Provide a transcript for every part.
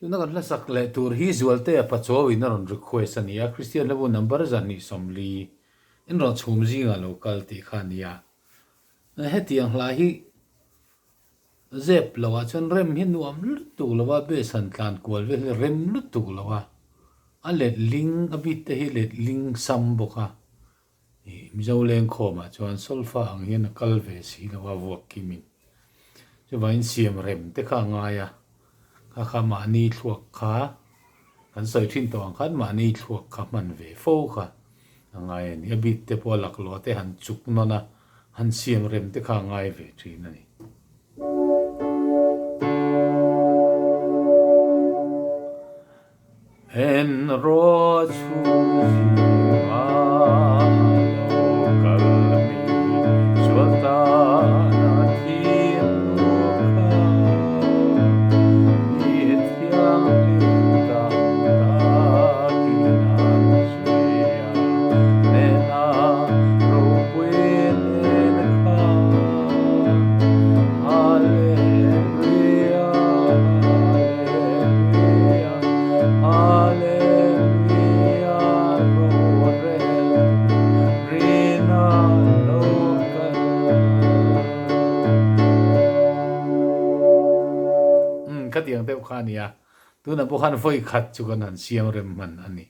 Tuna kan hlasak leh tur hi Zualtea Pachuau-in a rawn request a ni a, Kristian hlabu number 240 in rawn chhum zingah lo kal tih kha a ni a. Hetiang hla hi zep loah chuan rem hi nuam lutuk lo a, base han tlan kual vel hi rem lutuk lo a, a letling a bit te hi letling sam bawk a, Ih, Mizo lengkhawmah chuan solfa ang hian a kal ve si lo a, vuak kimin. Chuvangin siam rem te kha a ngai a, kha kha mahni thluak kha kan sawi thin tawh ang khan mahni thluak kha hman ve fo kha a ngai a ni. A bit te pawh a laklawh te han chuk nawn a, han siam rem te kha a ngai ve thin a ni. En rawh chhung zinga lo kal mi sual tana thil nu kha mi thianghlim tam takin an zui a nena ropui nen kha Hallelujah Hallelujah Khatiang deuh kha a ni a, tunah pawh khan vawi khat chu kan han siam rem hman a ni.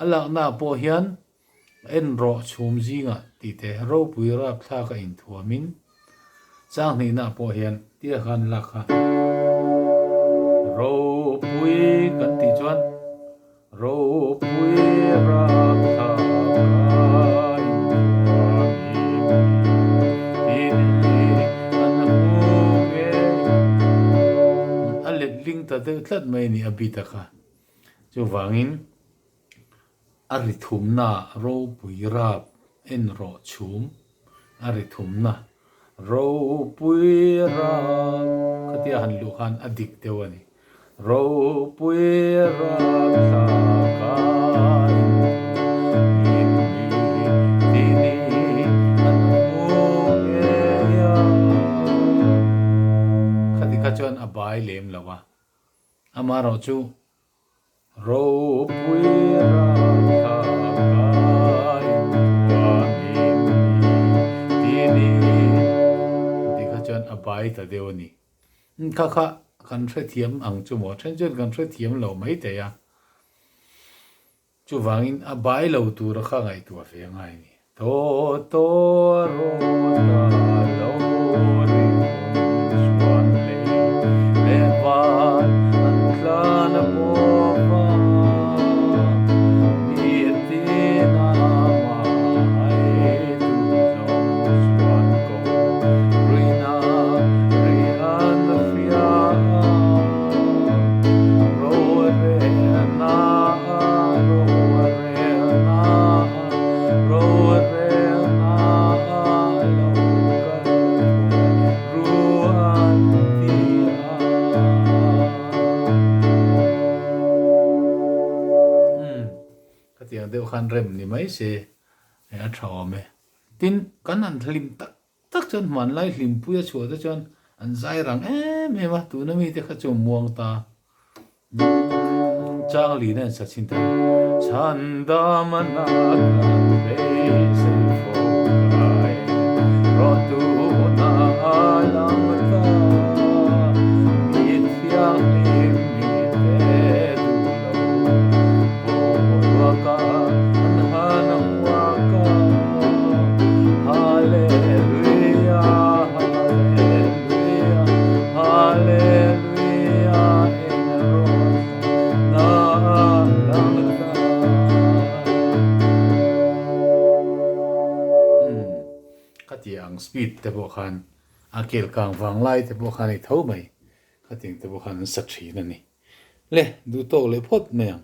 A laknaah pawh hian En rawh chhum zingah tih te ropui rapthlak a inthuamin chang hnihnaah pawh hian tia khan lak kha ropui kan tih chuan ropui rapthlak a inthuamin tin an hmu ngei a letling ta deuh tlat mai a ni a bit a kha chuvangin A ri thumna ropui rap en rawh chhum a ri thumna ropui rap khatia han luh khan a dik deuh a ni. Ropui rap thla ka in mi tini an hmu ngei a. Khati kha chuan a bai lem lo a, amaherawh chu Ropui raltha ka inthuamin mi tini ti kha chuan a bai ta deuh a ni. Kha kha kan hrethiam ang chu maw? Then chuan kan hrethiam lo mai thei a. Chuvangin a bai lo tura kha ngaihtuah ve a ngai a ni. Thaw tawh rawt a lo ri hung chuan lei leh van an tlan a pawp a, mi tin a mahai tu zawng chuan ko ruihna ri an hria a, rorelna rorelna. Khatiang deuh khan rem ni mai se a tha awm e. Tin, kan han hlim tak tak chuan hmanlai hlimpuia chhuah te chuan an zai rang em em a, tuna mite kha chu muang ta. Chang lin a insa chhin ta. Chhandam a na kan beisei fo kai rawh tuna a lang ta mi thianghlim mite duh lo boruaka an han hmuak a Hallelujah Hallelujah Hallelujah Khatiang speed te pawh khan a kel kang vang lai te pawh khan i tho mai khatiang te pawh khan an sa thin a ni. Le duh tawk leh phawt mai ang.